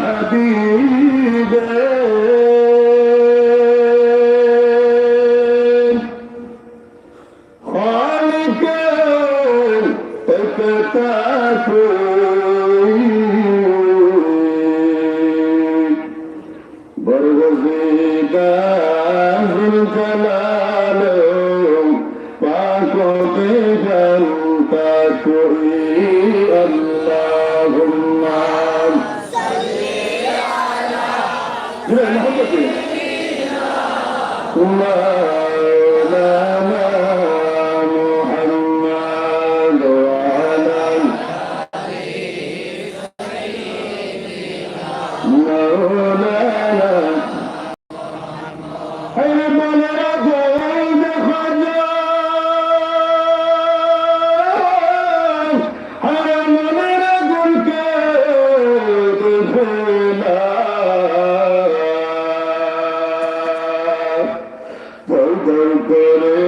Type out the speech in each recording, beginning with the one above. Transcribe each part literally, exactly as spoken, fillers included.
হাবিবে খালিকে একটা তুই বরগুজিদা জুল জালাল পাক বেজান তাকুই আল্লাহুম্মা সাল্লি আলা মুহাম্মাদিন মাওলানা মুহাম্মাদ ওয়া আলা মাওলানা। হায়রে মনের আগুন দেখা যায়, হায়রে মনের আগুনকে দেখে না। দর দর করে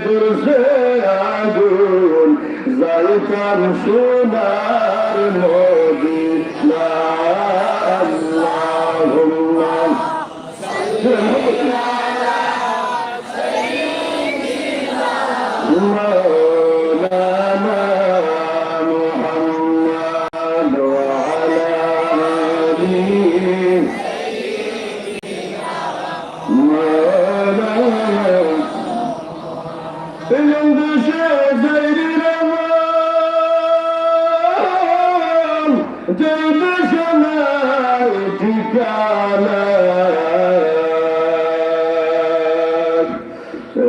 জ্বলছে আগুন, যাইতাম সোনার মদিনা। আল্লাহুম্মা মাওলানা মুহাম্মদ ওয়া আলা আলিহি। মাওলানা, এই দেশে যাইরে রে মন, যে দেশে নাই ঠিকানা।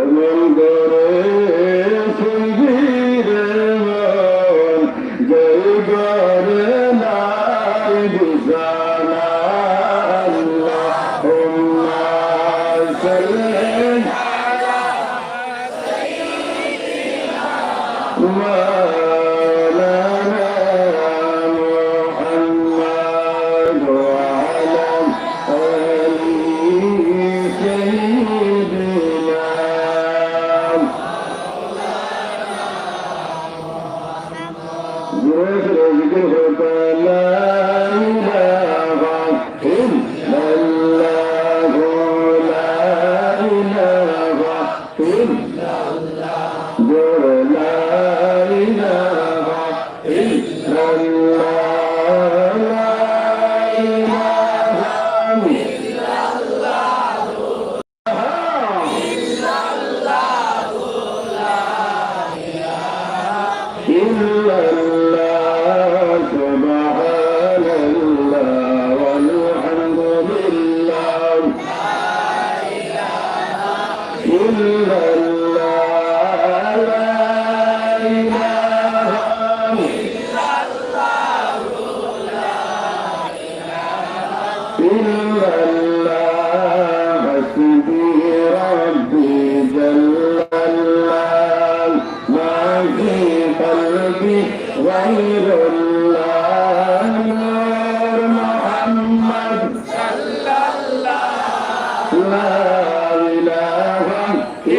এমন ঘরে শুইবি রে মন, যেই ঘরে নাই বিছানা। আল্লাহুম্মা সাল্লি মাওলানা মুহাম্মদ ওয়া আলা আলি সাইয়্যিদিনা। জোরে জোরে জিকির করো, লা ইলাহা ইল্লাল্লাহু, লা ইলাহা ইল্লাল্লাহ। জোরে লা ইলাহা ইল্লাল্লাহ, লা ইলাহা ইল্লাল্লাহ, সুবহানাল্লাহ, ওয়াল হামদুলিল্লাহ। إلا الله، لا إله إلا الله، حسبي ربي جل الله، ما في قلبي غير الله، نور محمد لا إله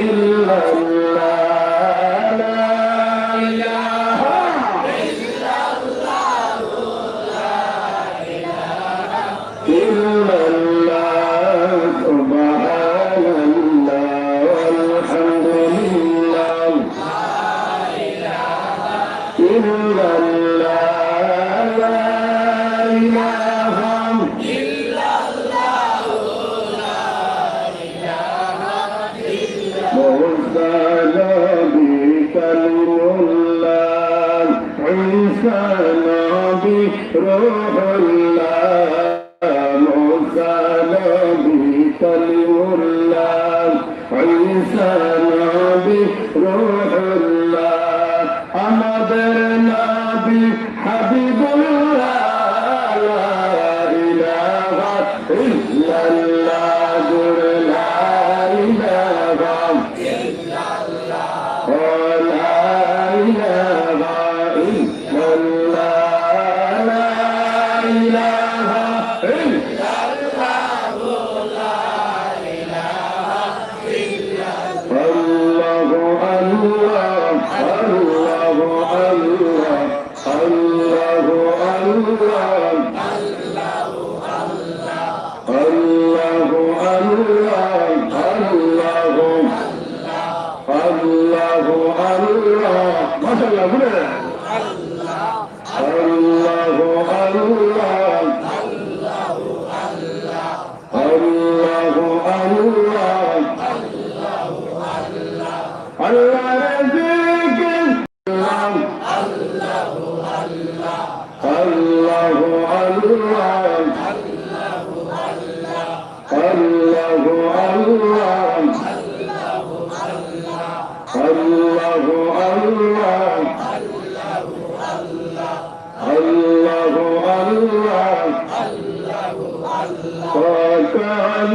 إلا الله، لا إله إلا الله، سبحان الله والحمد لله. إلا الله، لا إله إلا الله، لا إله إلا الله. موسى نبي كلم الله، عيسى نبي روح الله. موسى نبي كلم الله، عيسى نبي روح الله، আমাদের নবী হাবিবুল্লাহ। لا إله إلا الله، لا إله إلا الله، لا إله إلا الله، لا إله إلا الله، لا إله إلا الله. الله، الله، الله، الله، الله، الله. আল্লাহ, আল্লাহ, আল্লাহ, আল্লাহ, আল্লাহ, আল্লাহ, আল্লাহ, আল্লাহ, আল্লাহ, আল্লাহ, আল্লাহ, আল্লাহ, আল্লাহ। কত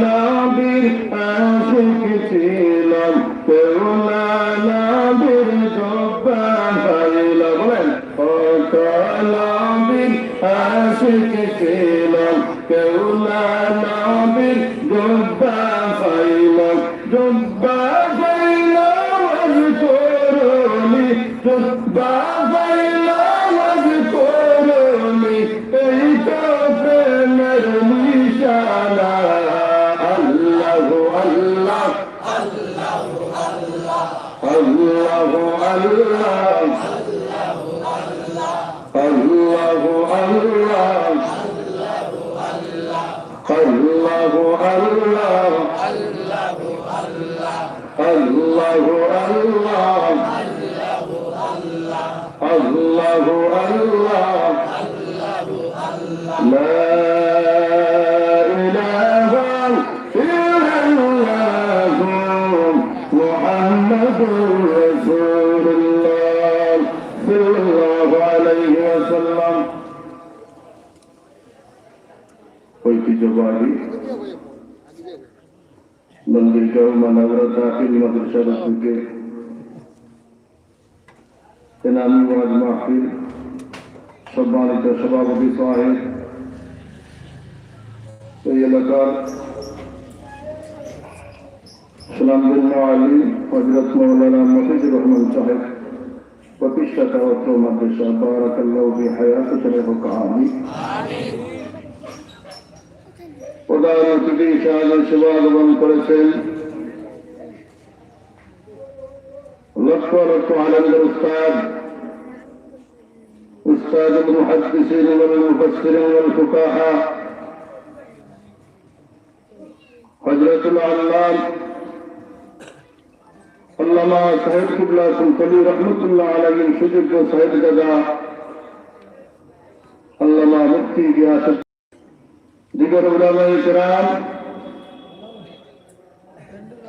নবীর আশিক ছিলাম, কেউ না নবীর জুব্বা পাইল। বলেন, কত নবীর আশিক ছিলাম, কেউ না নবীর জুব্বা পাইল। জুব্বা পাইল আজ করলি, জুব্বা পাইল আজ করলি, এই তো প্রেমের নিশানা। আল্লাহু আল্লাহ, আল্লাহু আল্লাহ, আল্লাহু আল্লাহ, আল্লাহু আল্লাহ, আল্লাহু আল্লাহ, আল্লাহু আল্লাহ, আল্লাহু আল্লাহ। লা ইলাহা ইল্লাল্লাহু মুহাম্মাদুর রাসূলুল্লাহ সাল্লাল্লাহু আলাইহি ওয়াসাল্লাম। ঐতিহ্যবাহী নন্দীগাঁও মানাউরা দাখিল মাদ্রাসার উদ্যোগে এনামী ওয়াজ মাহফিল, সম্মানিত সভাপতি সাহেব, এই এলাকার সুনামধন্য আলী হযরত মাওলানা মফিজুর রহমান সাহেব, প্রতিষ্ঠাতা অত্র মাদ্রাসা, বারাকাল্লাহু ফি হায়াতিকুম ওয়া আমিন। প্রধান অতিথি হিসাবে সভাপতিত্ব করেছেন লক্ষ লক্ষ আলেমদের উস্তাদ, উস্তাদুল মুহাদ্দিসিন ওয়াল মুফাসসিরিন ওয়াল ফুকাহা, হযরতুল আল্লামা আল্লামা সাহেব কিবলা ফুলতলী রহমতুল্লাহ আলাইহির সুযোগ্য সাহেবজাদা আল্লামা মুফতি গিয়াস, দিগর উলামায়ে কেরাম,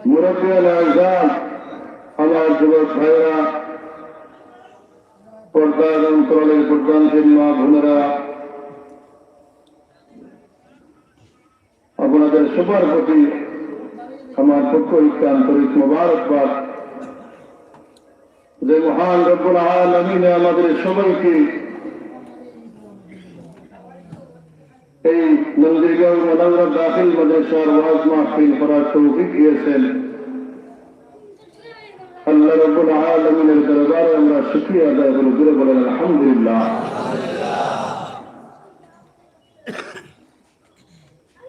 মুরব্বিয়ানে আযম, আমার যুবক ভাইরা, পর্দার অন্তরালের পর্দানশীল মা বোনেরা, আপনাদের সবার প্রতি আমার পক্ষ হইতে আন্তরিক মোবারকবাদ। যে মহান রব্বুল আলামিনে আমাদের সবাইকে এই নন্দীগাঁও মানাউরা দাখিল মাদ্রাসার ওয়াজ মাহফিল করার তৌফিক দিয়েছেন, আল্লাহ রব্বুল আলামিনের দরবারে আমরা শুকরিয়া আদায় করি, জোরে বলেন আলহামদুলিল্লাহ।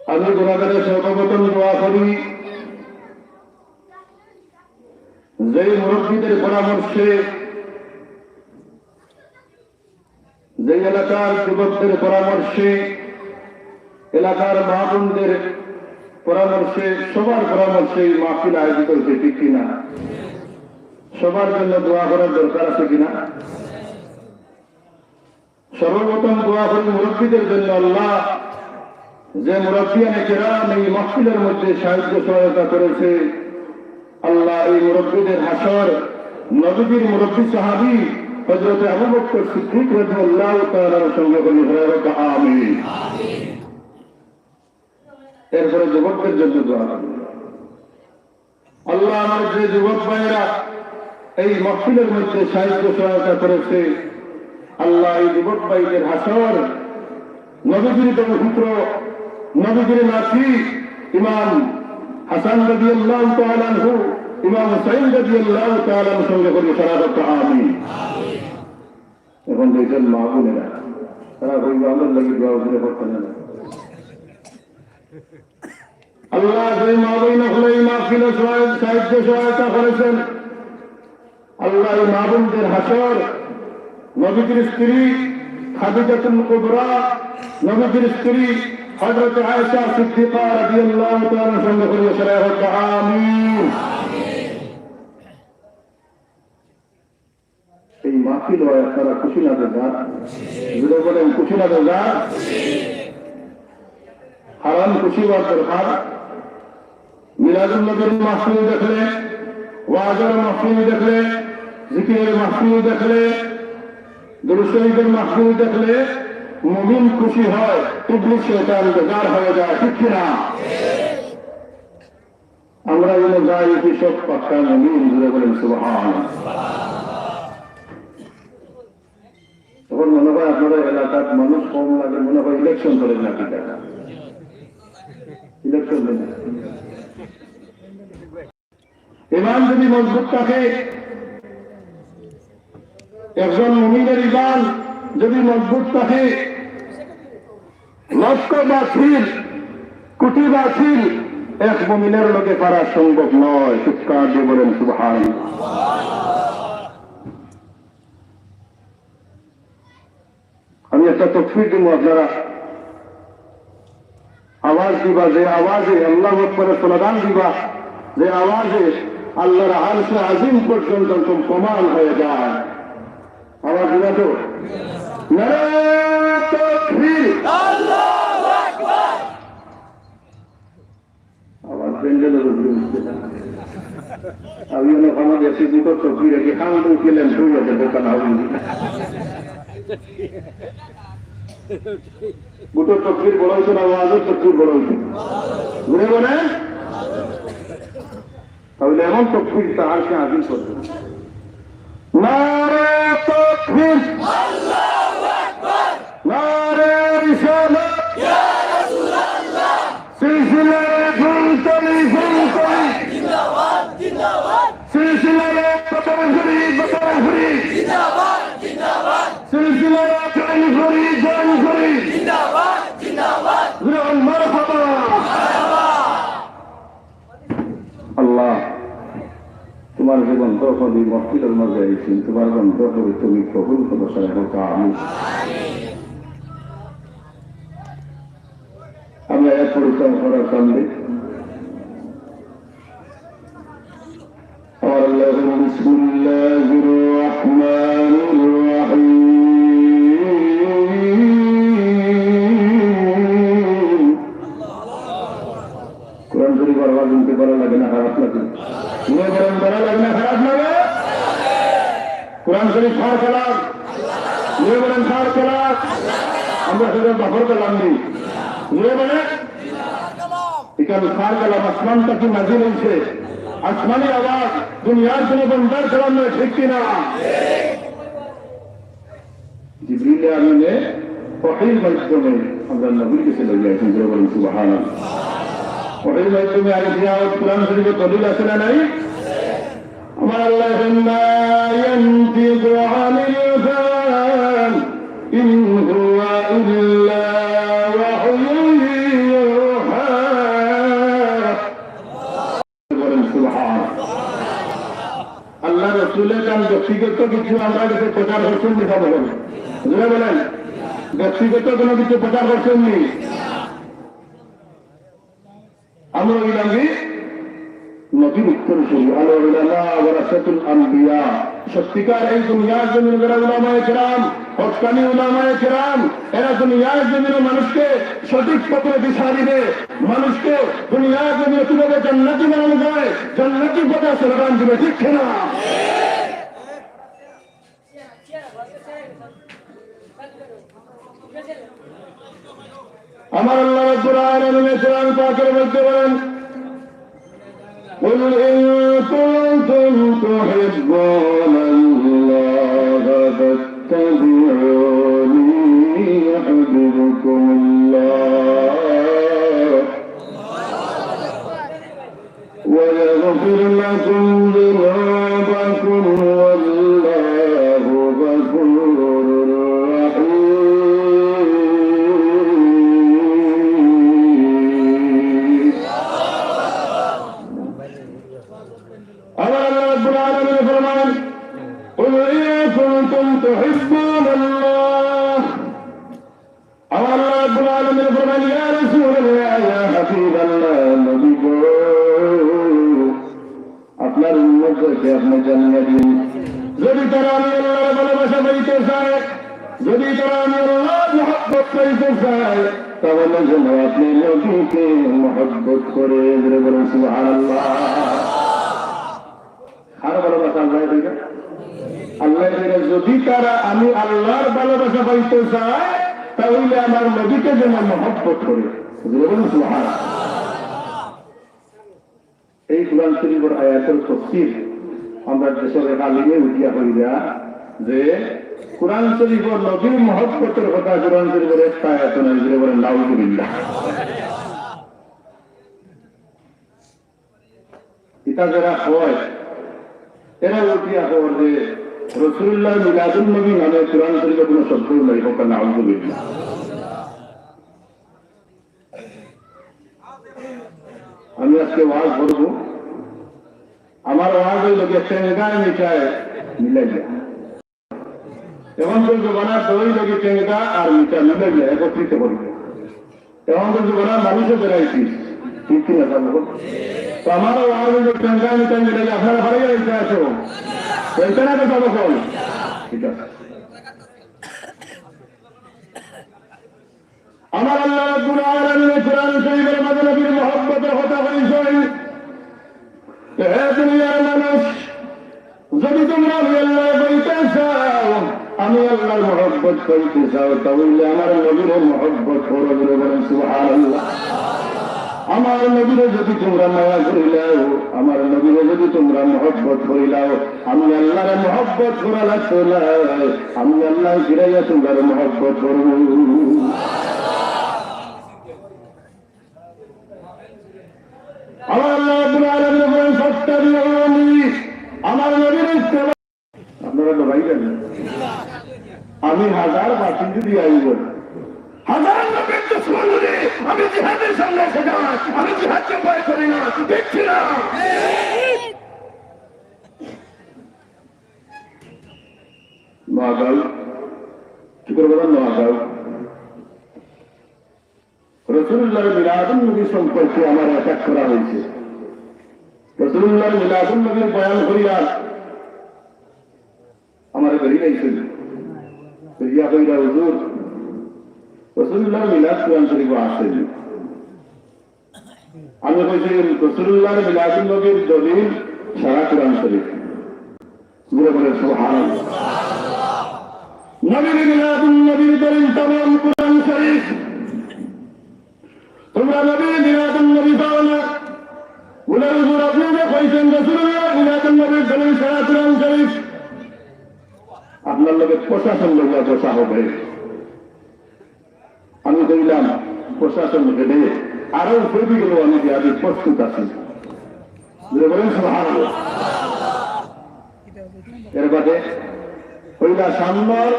আমি গুণাগারে সর্বপ্রথম দোয়া করি, যেই মুরব্বীদের পরামর্শে, যেই এলাকার যুবকদের পরামর্শে, এলাকার মা বোনদের পরামর্শে, সবার পরামর্শে এই মাহফিল আয়োজিত হয়েছে, ঠিক কিনা? সবার জন্য দোয়া করার দরকার আছে কিনা? সর্বপ্রথম দোয়া করি মুরব্বীদের জন্য। আল্লাহ, যে মুরব্বিয়ানে কেরাম এই মাহফিলের মধ্যে সাহায্য সহায়তা করেছে, আল্লাহ, এই মুরব্বীদের হাশর নবীজির মুরব্বী সাহাবী হযরত আবু বকর সিদ্দিক রাদিয়াল্লাহু তাআলার সঙ্গে করি। আমিন। এরপরে যুবকদের জন্য দোয়া করি। আল্লাহ, আমার যে যুবক ভাইরা এই মাহফিলের মধ্যে সাহায্য সহায়তা করেছে, আল্লাহ, এই যুবক ভাইদের হাশর নবীজির দৌহিত্র, নবীজির নাতি ইমাম হাসান রাদিয়াল্লাহু তাআলা আনহু, ইমাম হুসাইন রাদিয়াল্লাহু তাআলা আনহুর সঙ্গে করি। আমিন। এখন দেখছেন মা বোনেরা, তারা কইবা, "আমার লাগি দোয়া করে করতে না।" আল্লাহ, যে মা বোন হকলে এই মাহফিলে সহায়-, সাহায্য সহায়তা করেছেন, আল্লাহ, এই মা বোনদের হাশর নবীজির স্ত্রী খাদিজাতুল কুবরা, নবীজির স্ত্রী হযরত আয়েশা সিদ্দিকা রাদিয়াল্লাহু তাআলা আনহা সঙ্গে করিয়া সারা হোক, আমিন। এই মাহফিল হয় আপনারা খুশি না বেজার? জোরে বলেন, খুশি না বেজার? হারাম খুশি হওয়ার দরকার। মিলাদুন নবীর মাহফিল দেখলে, ওয়াজের মাহফিল দেখলে, জিকিরের মাহফিল দেখলে, দুরূদ শরীফের মাহফিল দেখলে মুমিন খুশি হয়, ইবলিস শয়তান বেজার হয়ে যায়, ঠিক কি না? আমরা যেন যাই কি সব পাক্কা মুমিন, জোরে বলেন সুবহান। তখন মনে হয় আপনারা এলাকার মানুষ কম লাগে, মনে হয় ইলেকশন করেন না, ঠিক আছে? ইলেকশন দেন। ইমান যদি মজবুত থাকে, একজন মুমিনের ইমান যদি মজবুত থাকে, লক্ষ বাতিল, কোটি বাতিল এক মুমিনের লগে পারা সম্ভব নয়। চিৎকার দিয়ে বলেন সুবহানাল্লাহ। আমি একটা তকবীর দিব, আপনারা আওয়াজ দিবা, যে আওয়াজে আল্লাহু আকবরের স্লোগান দিবা, যে আওয়াজে আল্লাহর আরশে আজিম পর্যন্ত কম্পমান হয়ে যায়। আওয়াজ দিবা তো? নারায়ে তাকবীর! আল্লাহু আকবার! আবার প্যান্ডেলের উপরে উঠছে না। আমি অনেক আমাদের সে দুটো তকবীর আছে, খাওয়া তো উঠলেন, শুরু হয়েছে, দোকান হবে। দুটো তকবীর বড় হয়েছে না, ওয়াজের তকবীর বড় হয়েছে? ঘুরে বলেন, তাহলে এমন তকবীর তা আরশে আজিম করবে। নারায়ে তাকবীর! আল্লাহু আকবার! নারায়ে রিসালাত! ইয়া রাসূলুল্লাহ! সিলসিলায়ে ফুলতলি, ফুলতলি! জিন্দাবাদ, জিন্দাবাদ! সিলসিলায়ে বদরপুরি, বদরপুরি! জিন্দাবাদ, জিন্দাবাদ! সিলসিলায়ে জয়নপুরি, জয়নপুরি! জিন্দাবাদ, জিন্দাবাদ! জোরে মারহাবা! মারহাবা! আল্লাহ, তোমার যে বন্ধ কবি মসজিদের মাঝে আইছেন, তোমার বন্ধ কবি তুমি কবুল করো, সাহেব, আমিন। আমি আয়াত পরিচয় করার সামনে আমার আল্লাহ বলেন, বিসমিল্লাহির রহমানির রহিম। কোরআন শরীফ বারবার শুনতে ভালো লাগে না, খারাপ লাগে? জোরে বলেন, ভালো লাগে না, খারাপ লাগে? কোরআন শরীফ কার কালাম? জোরে বলেন, কার কালাম? আমরা সবাই বাপর কালাম নেই। জোরে বলেন, এখানে কার কালাম? আসমান থাকি নাজিল হইছে, আসমানি আওয়াজ, দুনিয়ার কোনো বন্দার কালাম নয়, ঠিক কি না? জিবরিল আমিনে ওহীর মাধ্যমে আমরা নবীর কাছে লইয়া আইছেন, জোরে বলেন সুবহানাল্লাহ। ওহীর মাধ্যমে আইছে, আওয়াজ কোরআন শরীফে দলিল আছে না নাই? আমার আল্লাহ বলেন, "মা ইয়ানতিকু আনিল হাওয়া, ইন হুয়া ইল্লা ওয়াহয়ুন ইউহা।" বলেন সুবহান। আল্লাহ রসুলে তান ব্যক্তিগত কিছু আমরা কাছে প্রচার করছেন নি, কথা বলেন। জোরে বলেন, ব্যক্তিগত কোনো কিছু প্রচার করছেন নি? আমরা হইলাম কি? নবীর উত্তরসূরি। আল উলামা ওয়ারাসাতুল আম্বিয়া। সত্যিকার এই দুনিয়ার জমিনে যারা উলামায়ে কেরাম, হক্কানি উলামায়ে কেরাম, এরা দুনিয়ার জমিনে মানুষকে সঠিক পথে দিশা দিবে, মানুষকে দুনিয়ার জমিনে কিভাবে জান্নাতি বানানো যায়, জান্নাতি পথে স্লোগান দিবে, ঠিক কিনা? আমার আল্লাহ রাব্বুল আলামিন কোরআন পাকের মধ্যে বলেন, قل إن كنتم تحبون الله فاتبعوني يحببكم الله ويغفر لكم ذنوبكم والله غفور رحيم। আমার আল্লাহ রাব্বুল আলামিন ফরমান, আলামিন ফরমাইন, ইয়া রাসূলুল্লাহ, ইয়া হাবিবাল্লাহ, নবী গো, আপনার উম্মতদেরকে আপনি জানিয়ে দিন, যদি তারা আমি আল্লাহর ভালোবাসা পাইতে চায়, যদি তারা আমি আল্লাহর মহব্বত পাইতে চায়, তাহলে যেন আপনি নবীকে মহব্বত করে। জোরে বলুন সুবহানাল্লাহ। কার ভালোবাসা আল্লাহ দিবে? আল্লাহ দিবে। যদি তারা আমি আল্লাহর ভালোবাসা পাইতে চায়, তাহলে আমার নবীকে যেন মহব্বত করে। জোরে বলুন সুবহানাল্লাহ। এই কোরআন শরীফের আয়াতের তফসির আমরা দেশের এক আলিমে উঠিয়া কইরা যে কোরআন শরীফের নবীর মহব্বতের কথা কোরআন শরীফের একটা আয়াত নাই, জোরে বলেন নাউজুবিল্লাহ। ইটা যারা কয়, এরা উঠিয়া কয় যে রসুলুল্লাহ মিলাদুন নবী নামে কোরআন শরীফে কোনো শব্দই নাই, হোক নাউজুবিল্লাহ। আমি আজকে ওয়াজ করব, আমার ওয়াজ হইল যে টেঙ্গায় মিঠায় মিলাইয়া। এখন তো জমানা দই লাগি টেঙ্গা আর মিঠা মিলাইয়া একত্রিত করি। এখন তো জমানা মানুষের ভ্যারাইটি, ঠিক কিনা? তো আমার ওয়াজ হইল টেঙ্গা মিঠা মিলাইয়া, আপনারা বাড়ি যাইতে আসো, হইতে না তো সব কম। ঠিক আছে। আমার আল্লাহ রাব্বুল আলামিন কোরআন শরীফের মাঝে নবীর মহব্বতের কথা কইছেন। হে দুনিয়ার মানুষ, যদি তোমরা আমি আল্লাহ পাইতে চাও, আমি আল্লাহর মহব্বত পাইতে চাও, তাহলে আমার নবীর মহব্বত করো। জোরে বলেন সুবহানাল্লাহ। আমার নবীরে যদি তোমরা মায়া করিলাও, আমার নবীরে যদি তোমরা মহব্বত করিলাও, আমি আল্লাহর মহব্বত করা লাগতো না, আমি আল্লাহ ফিরাইয়া তোমরা মহব্বত করব। আমার আল্লাহ রাব্বুল আলামিন বলেন, "ফাত্তাবিউনি", আমার নবীর ইত্তেবা। আপনারা তো ভাই জানেন, আমি হাজার বাতিল যদি আইব, হাজার নবীর দুশমন যদি আমি জিহাদের সামনে এসে যাই, আমি জিহাদকে ভয় করি না, দেখছি না। নোয়াগাঁও, কি করে বলেন, নোয়াগাঁও। রসুলুল্লাহর মিলাদুন নবী সম্পর্কে আমার অ্যাটাক করা হয়েছে। রসুলুল্লাহর মিলাদুন নবীর বয়ান করিয়া আমার বেরিয়ে গেছিল। বেরিয়া কইরা, "হুজুর, রসুলুল্লাহর মিলাদ কোরআন শরীফে আসেনি।" আমি কইছি, "রসুলুল্লাহর মিলাদুন নবীর দলিল সারা কোরআন শরীফ।" জোরে বলে সুবহানাল্লাহ। নবীর মিলাদুন নবীর দলিল তামাম কোরআন শরীফ। তোমরা নবীর মিলাদুন নবী পাও না। বলে, "হুজুর, আপনি যে কইছেন রসুলুল্লাহর মিলাদুন নবীর দলিল সারা কোরআন শরীফ।" আপনার লগে প্রশাসন লইয়া বসা হবে। আমি কইলাম, "প্রশাসন রেডি, আরো উপরে গেলেও আমি জিহাদি প্রস্তুত আছি।" জোরে বলেন সুবহানাল্লাহ। এর বাদে কইলা, "সামনের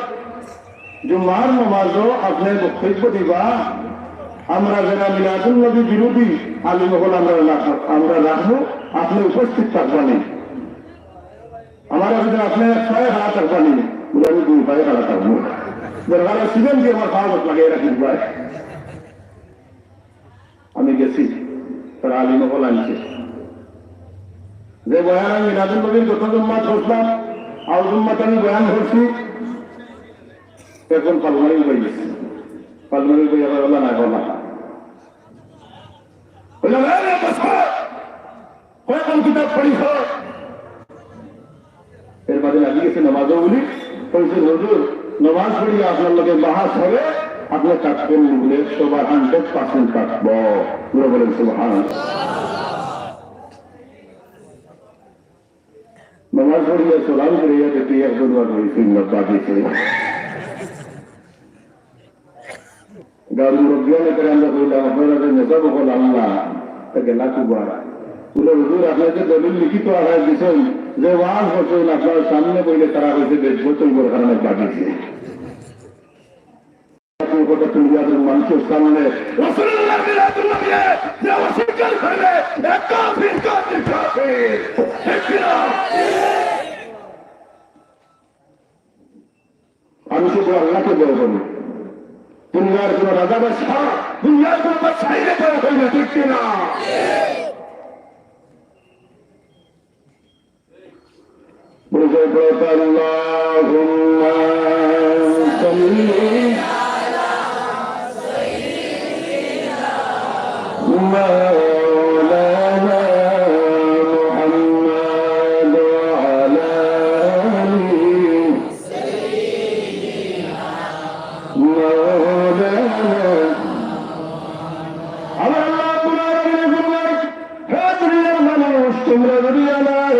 জুমার নামাজও আপনি বক্তব্য দিবা, আমরা যারা মিলাদুন নবী বিরোধী আলিম অকল আমরা রাখ-, আমরা রাখবো, আপনি উপস্থিত থাকবেন।" আমার একজন আপনি এক ছয় হাত একবার নিয়ে, বলে, "আমি দুই পায়ে খাড়া থাকবো।" দরকার হয় সিজন দিয়ে আমার খাওয়া লাগে, এরা কিন্তু ভাই। আমি গেছি, তারা আলী মহল আনছে। যে বয়ান আমি মিলাদুন নবীর গত জুম্মাত করছিলাম, আউল জুম্মাত আমি বয়ান করছি, এখন পালমারি উবাই গেছি। পালমারি উবাই আবার বললাম, "না, বললাম না।" বললাম, "এই রে, বসো।" কয়খন কিতাব পড়িছ? এর বাদে লাগি গেছে নামাজও বলি, কইছে, "হুজুর, নামাজ পড়িয়া আপনার লগে বাহাস হবে, আপনি থাকবেন নি?" বলে, "সবার হান্ড্রেড পার্সেন্ট থাকবো।" পুরো বলেন, "সুবহানাল্লাহ।" নামাজ পড়িয়া সালাম ফিরাইয়া দেখি একজন আর রইছেন না, বাদ দিছে। গাউর মুরব্বিয়ানে কেরামরে কইলাম, "আপনারা যে নেতা বকল আল্লাহ, তা গেলা কুবা?" বলে, "হুজুর, আপনি যে দলিল লিখিত আকারে দিছেন, যে ওয়াজ করছেন, আপনার সামনে বইলে তারা কইছে বেজ্জত হইবার কারণে বাদ দিছে।" আপনি কথা তুলিয়া দেন মানুষের সামনে, রাসূলুল্লাহ মিলাদুন নবী যে অস্বীকার করবে, এক কাফির, কাফির, কাফির। ঠিক কিনা? আমি শুধু আল্লাহকে ভয় করি। তিনি দুনিয়ার কোনো রাজা বাদশা, দুনিয়ার কোনো বাদশাহী রে তারা কইবে, ঠিক কি না? বুঝে পড়ে, اللهم صل على سيدنا مولانا محمد وعلى آل سيدنا مولانا। আমার আল্লাহ রাব্বুল আলামিন ফরমায়, হে দুনিয়ার মানুষ, তোমরা যদি আমার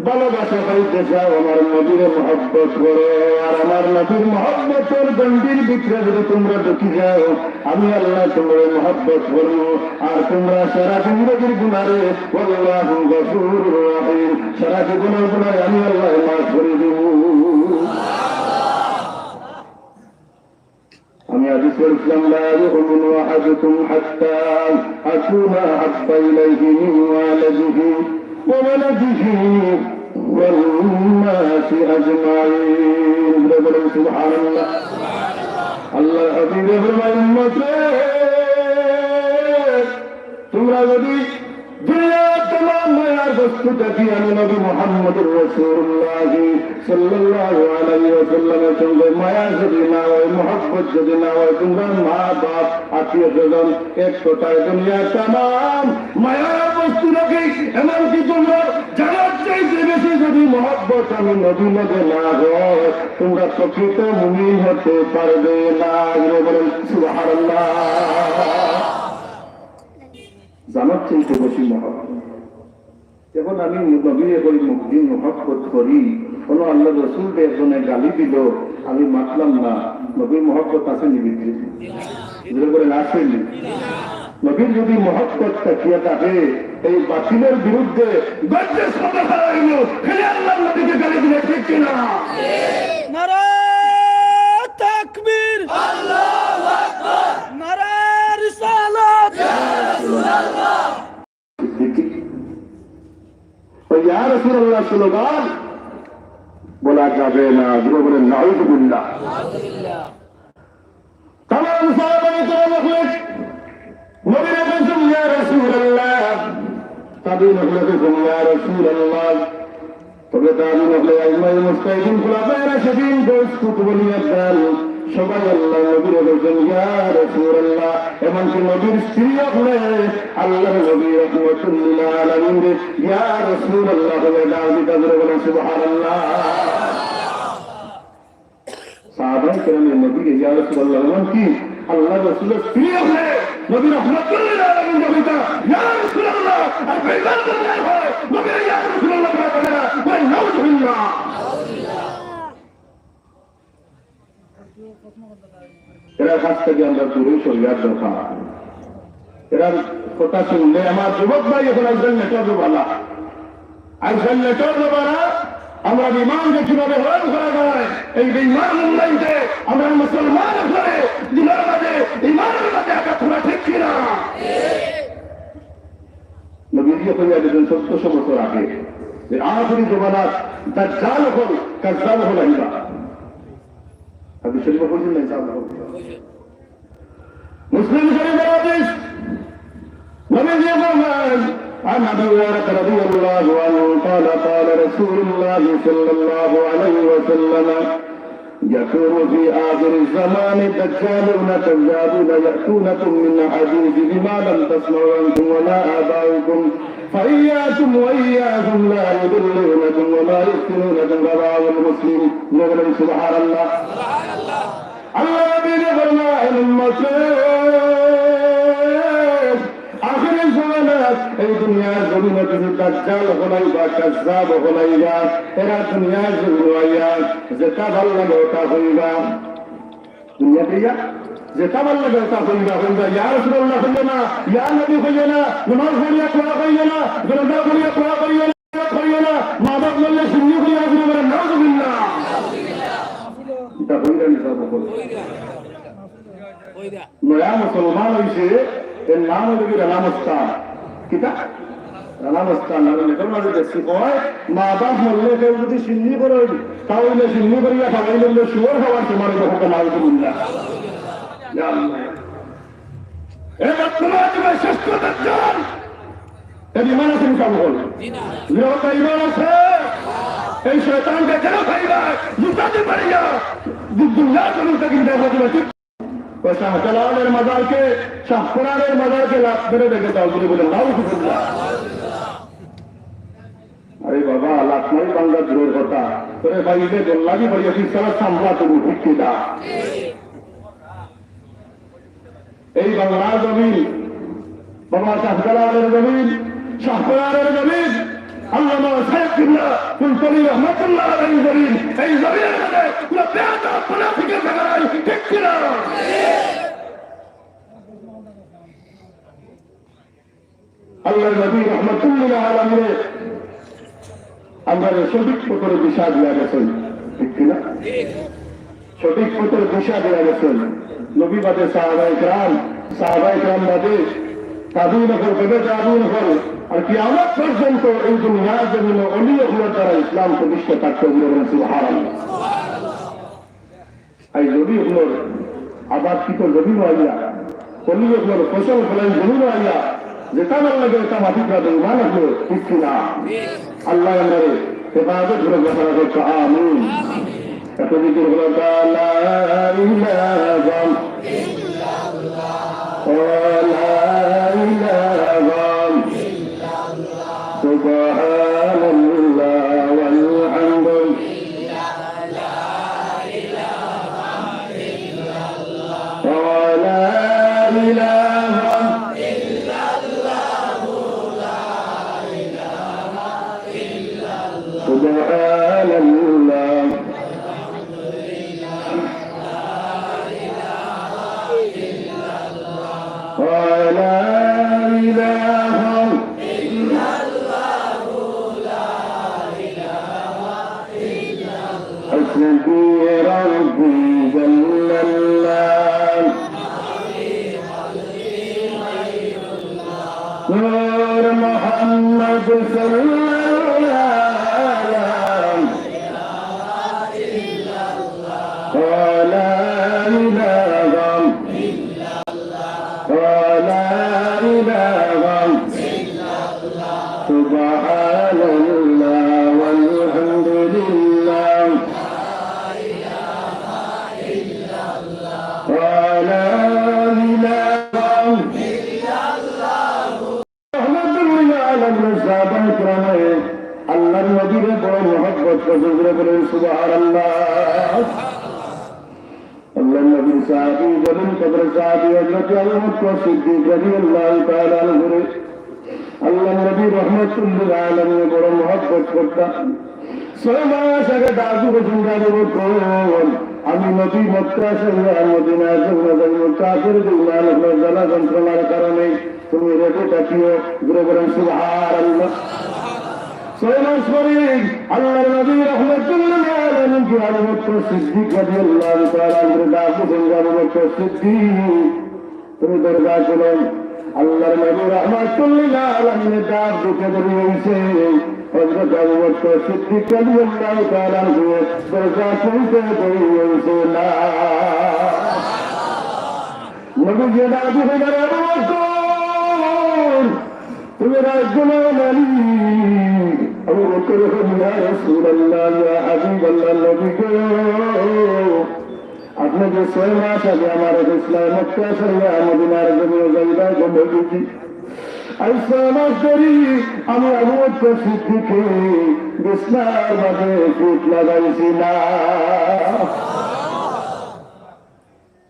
ভালোবাসা পাইতে চাও, আমার নবীরে মহব্বত করো, আর আমার নবীর মহব্বতর গণ্ডির ভিতরে যদি তোমরা ঢুকি যাও, আমি আল্লাহ তোমরা মহব্বত করবো, আর তোমরা সারা জিন্দেগির গুনারে, ওয়াল্লাহু গফুরুর রহিম, সারা জীবনের গুনারে আমি আল্লাহ মাফ করে দেব। আমি হাদিস পড়ছিলাম, لا يؤمن أحدكم حتى أكون أحب إليه من والده وولده والناس أجمعين। বলেন সুবহানাল্লাহ। আল্লাহর হাবিবে ফরমায়, উম্মত রে, তোমরা যদি দুনিয়ার তামাম মায়ার বস্তু থাকি আমি নবী মুহাম্মদুর রাসূলুল্লাহ সাল্লাল্লাহু আলাইহি ওয়াসাল্লামের সঙ্গে মায়া যদি না হয়, মহব্বত যদি না হয়, তোমরা মা বাপ, আত্মীয় স্বজন, এক কথায় দুনিয়ার তামাম মায়ার বস্তু থাকি এমনকি তোমরা জানার চাইতে বেশি যদি মহব্বত আমি নবীর লগে না হয়, তোমরা প্রকৃত মুমিন হতে পারবে না। জোরে বলেন সুবহানাল্লাহ। জানার চাইতে বেশি মহব্বত। এখন আমি নবীরে কই মুখদি মহব্বত করি, কোনো আল্লাহ রসুলরে একজনে গালি দিল, আমি মাতলাম না, নবীর মহব্বত আছে নি ভিতরে? জোরে বলেন, আছে নি? নবীর যদি মহব্বত থাকিয়া থাকে, এই বাতিলের বিরুদ্ধে গর্জে সাদা খাড়া হইল, খালি আল্লাহর নবীকে গালি দিলে ঠিক কিনা? নারায়ে তাকবীর, আল্লাহু আকবার। নারায়ে রিসালাত, ইয়া রাসূলুল্লাহ। সিদ্দিকী। ওই ইয়া রাসূলুল্লাহ স্লোগান বলা যাবে না, জোরে বলেন নাউজুবিল্লাহ। তামাম সাহাবায়ে কেরাম হকলে নবীরে কইছইন, ইয়া রাসূলুল্লাহ। তাবিঈন হকলে কইছইন, ইয়া রাসূলুল্লাহ। তবে তাবিঈন হকলে, আইম্মায়ে মুজতাহিদিন, খুলাফায়ে রাশিদিন, গাউস কুতুব আউলিয়া কেরাম, সবাই আল্লাহর নবীরে কইছইন, ইয়া রাসূলুল্লাহ। এমনকি নবীর স্ত্রী হকলে, আল্লাহর নবী রাহমাতুল লিল আলামিনরে ইয়া রাসূলুল্লাহ বলে ডাক দিতা, জোরে বলেন সুবহানাল্লাহ। সাহাবায়ে কেরামে নবীরে ইয়া রাসূলুল্লাহ, এমনকি আল্লাহর রাসূলের স্ত্রী হকলে নবী রাহমাতুল লিল আলামিনরে কইতা, ইয়া রাসূলুল্লাহ, আর বেঈমান যদি হয়, নবীরে ইয়া রাসূলুল্লাহ বলা যাবে না, বলেন নাউজুবিল্লাহ। এরার কাছ থাকি আমরা দূরে সরিয়ার দরকার। এরার কথা শুনলে আমার যুবক ভাই, এখন আজকাল নেটওয়ার্ক ভালা, আজকাল নেটওয়ার্ক ভালা, আমরা ইমানকে কিভাবে হরণ করা যায়, এই বেঈমান অনলাইনকে আমরা মুসলমান করে দিনের মাঝে, ইমানের মাঝে আঘাত করা ঠিক কিনা? নবীজি কইয়া দিয়েছেন চোদ্দশো বছর আগে যে আখেরি জমানাত দাজ্জাল অকল, কাজ্জাব অকল আইবা। হাদিস শরীফে কইছেন না, ইনশাআল্লাহ। মুসলিম শরীফের হাদিস, নবীজি ফরমান, عن أبي هريرة رضي الله عنه قال قال رسول الله صلى الله عليه وسلم يكون في آخر الزمان دجالون كذابون يأتونكم من الحديث بما لم تسمعوا أنتم ولا آباؤكم فإياكم وإياهم لا يضلونكم ولا يفتنونكم رواه مسلم। বলেন সুবহানাল্লাহ। আল্লাহর নবীজি ফরমায়, উম্মত রে, আখেরি জমানাত এই দুনিয়ার জমিনো কিছু দাজ্জাল অকল আইবা, কাজ্জাব অকল আইবা। এরা দুনিয়ার জমিনো আইয়া যেটা ভালা লাগে ওটা কইবা। দুনিয়াত আইয়া যেটা ভালা লাগে ওটা কইবা, কইবা, ইয়া রাসূলুল্লাহ কইও না, ইয়া নবী কইও না, নামাজ পড়িয়া কোয়া কইও না, জানাজা পড়িয়া কোয়া কইও না, কইও না, মা বাপ মরলে শিন্নি করিয়া আসবে বলে, নাউজুবিল্লাহ। এটা কইরা নি সব বলে। নয়া মুসলমান অইছে, এর নাম অইল কি রানা মস্তান। কিতা? রানা মস্তান নামে লেখার মাঝে দেখছি, কয়, মা বাপ মরলে কেউ যদি শিন্নি করে, তাহলে শিন্নি করিয়া খাওয়াই বললে শুয়োর খাওয়ার সমান অইল, হোক নাউজুবিল্লাহ। ইয়া আল্লাহ। এ বর্তমান যুগের শ্রেষ্ঠ দাজ্জাল। এর ইমান আছে নি সবর? জি না। নিরবতা ইমান আছে? এই শয়তানকে কেন খাইবা? জুতা দিয়ে মারিয়া, দু-, দুনিয়া জমিন থেকে বিদায় করে দিবা। ঠিক? ওই শাহজালালের মাজারকে, শাহপরানের মাজারকে লাত মেরে দেখে দাও, যদি বলে, "নাউজুবিল্লাহ।" আরে বাবা, লাত মারি বাংলা দূরের কথা। তোরে ভাই, ইবে গোল্লা দি বাড়ি আছিস, সারা সামলা তুমি ঠিক কি না? এই বাংলার জমিন, বাবা শাহজালালের জমিন, শাহপরানের জমিন, আল্লামা সাহেব কিবলা ফুলতলি রহমতুল্লাহ আলাইহির জমিন, এই জমিনের মধ্যে কোনো বেয়াদব মুনাফিকের জায়গা নাই, ঠিক কি না? আল্লাহর নবী রহমাতুল্লিল আলামিনে আমরারে সঠিক পথর দিশা দিয়া গেছইন, ঠিক কি না? সঠিক পথর দিশা দিয়া গেছইন। নবী বাদে সাহাবায়ে কেরাম, সাহাবায়ে কেরাম বাদে তাবিঈন অকল, তবে তাবিঈন অকল, আর কিয়ামত পর্যন্ত এই দুনিয়ার জমিনে অলি অকলর দ্বারা ইসলাম প্রতিষ্ঠা থাকতে হবে। বলেন সুবহানাল্লাহ। এই জমি অকলর আবাদকৃত জমিনো আইয়া, অলি অকলর ফসল ফলাই জমিনো আইয়া, যেটা ভালা লাগে, এটা মাটিত রাখে, ইমান আছে, ঠিক কি না? আল্লাহ আমরারে হেফাজত করে বসানো করতে, আমিন। একটা জিকির হলো, লা ইলাহা ইল্লাল্লাহ, লা ইলাহা ইল্লাল্লাহ, সুবহানাল্লাহ, ওয়াল হামদুলিল্লাহ। لا إله إلا الله. سبحان الله. لا إله إلا الله. حسبي ربي جل الله. نور محمد صلى الله عليه وسلم. قال لا إله إلا الله. سبحان الله والحمد لله. ولا إله إلا الله. রহমাতুল্লিল আলামিন সাহাবায়ে কেরামে আল্লাহর নবীরে বড় মহব্বত করছইন, বলেন সুবহানাল্লাহ। আল্লাহর নবীর সাহাবী জলিল কদর সাহাবী হযরত আবু বকর সিদ্দিক রাদিয়াল্লাহু তাআলা আনহুরে আল্লাহর নবী রহমাতুল্লিল আলামিনে বড় মহব্বত করতা। ছয় মাস আগে ডাক দিছইন, আবু বকর, আমি নবী মক্কা ছাড়িয়া মদিনা যাইমু, কাফের বেঈমান অকলর জ্বালা যন্ত্রণার কারণে তুমি রেডি থাকিও, জোরে বলেন সুবহানাল্লাহ। ছয় মাস পরে আল্লাহর নবী রহমাতুল্লিল আলামিন কি আবু বকর সিদ্দিক রাদিয়াল্লাহু তাআলা আনহুরে ডাক দিছইন, আবু বকর সিদ্দিক, তুমি দরজা খুলো। আল্লাহর নবী রহমাতুল্লিল আলামিনে ডাক দিতে দেরি হইছে, হযরত আবু বকর সিদ্দিক রাদিয়াল্লাহু তাআলা আনহু দরজা খুলতে দেরি হইছে না। নবীজি ডাক দিছইন, আবু বকর, তুমি রাগ করো না নি? আবু বকর কইন, ইয়া রাসূলুল্লাহ, ইয়া হাবিবাল্লাহ, নবী গো, আপনে যে ছয় মাস আগে আমারে কইছলা মক্কা ছাড়িয়া মদিনার জমিনো যাইবা, গো নবীজি, আইজ ছয় মাস ধরি আমি আবু বকর সিদ্দিকে বিছনার মাঝে ফিট লাগাইছি না।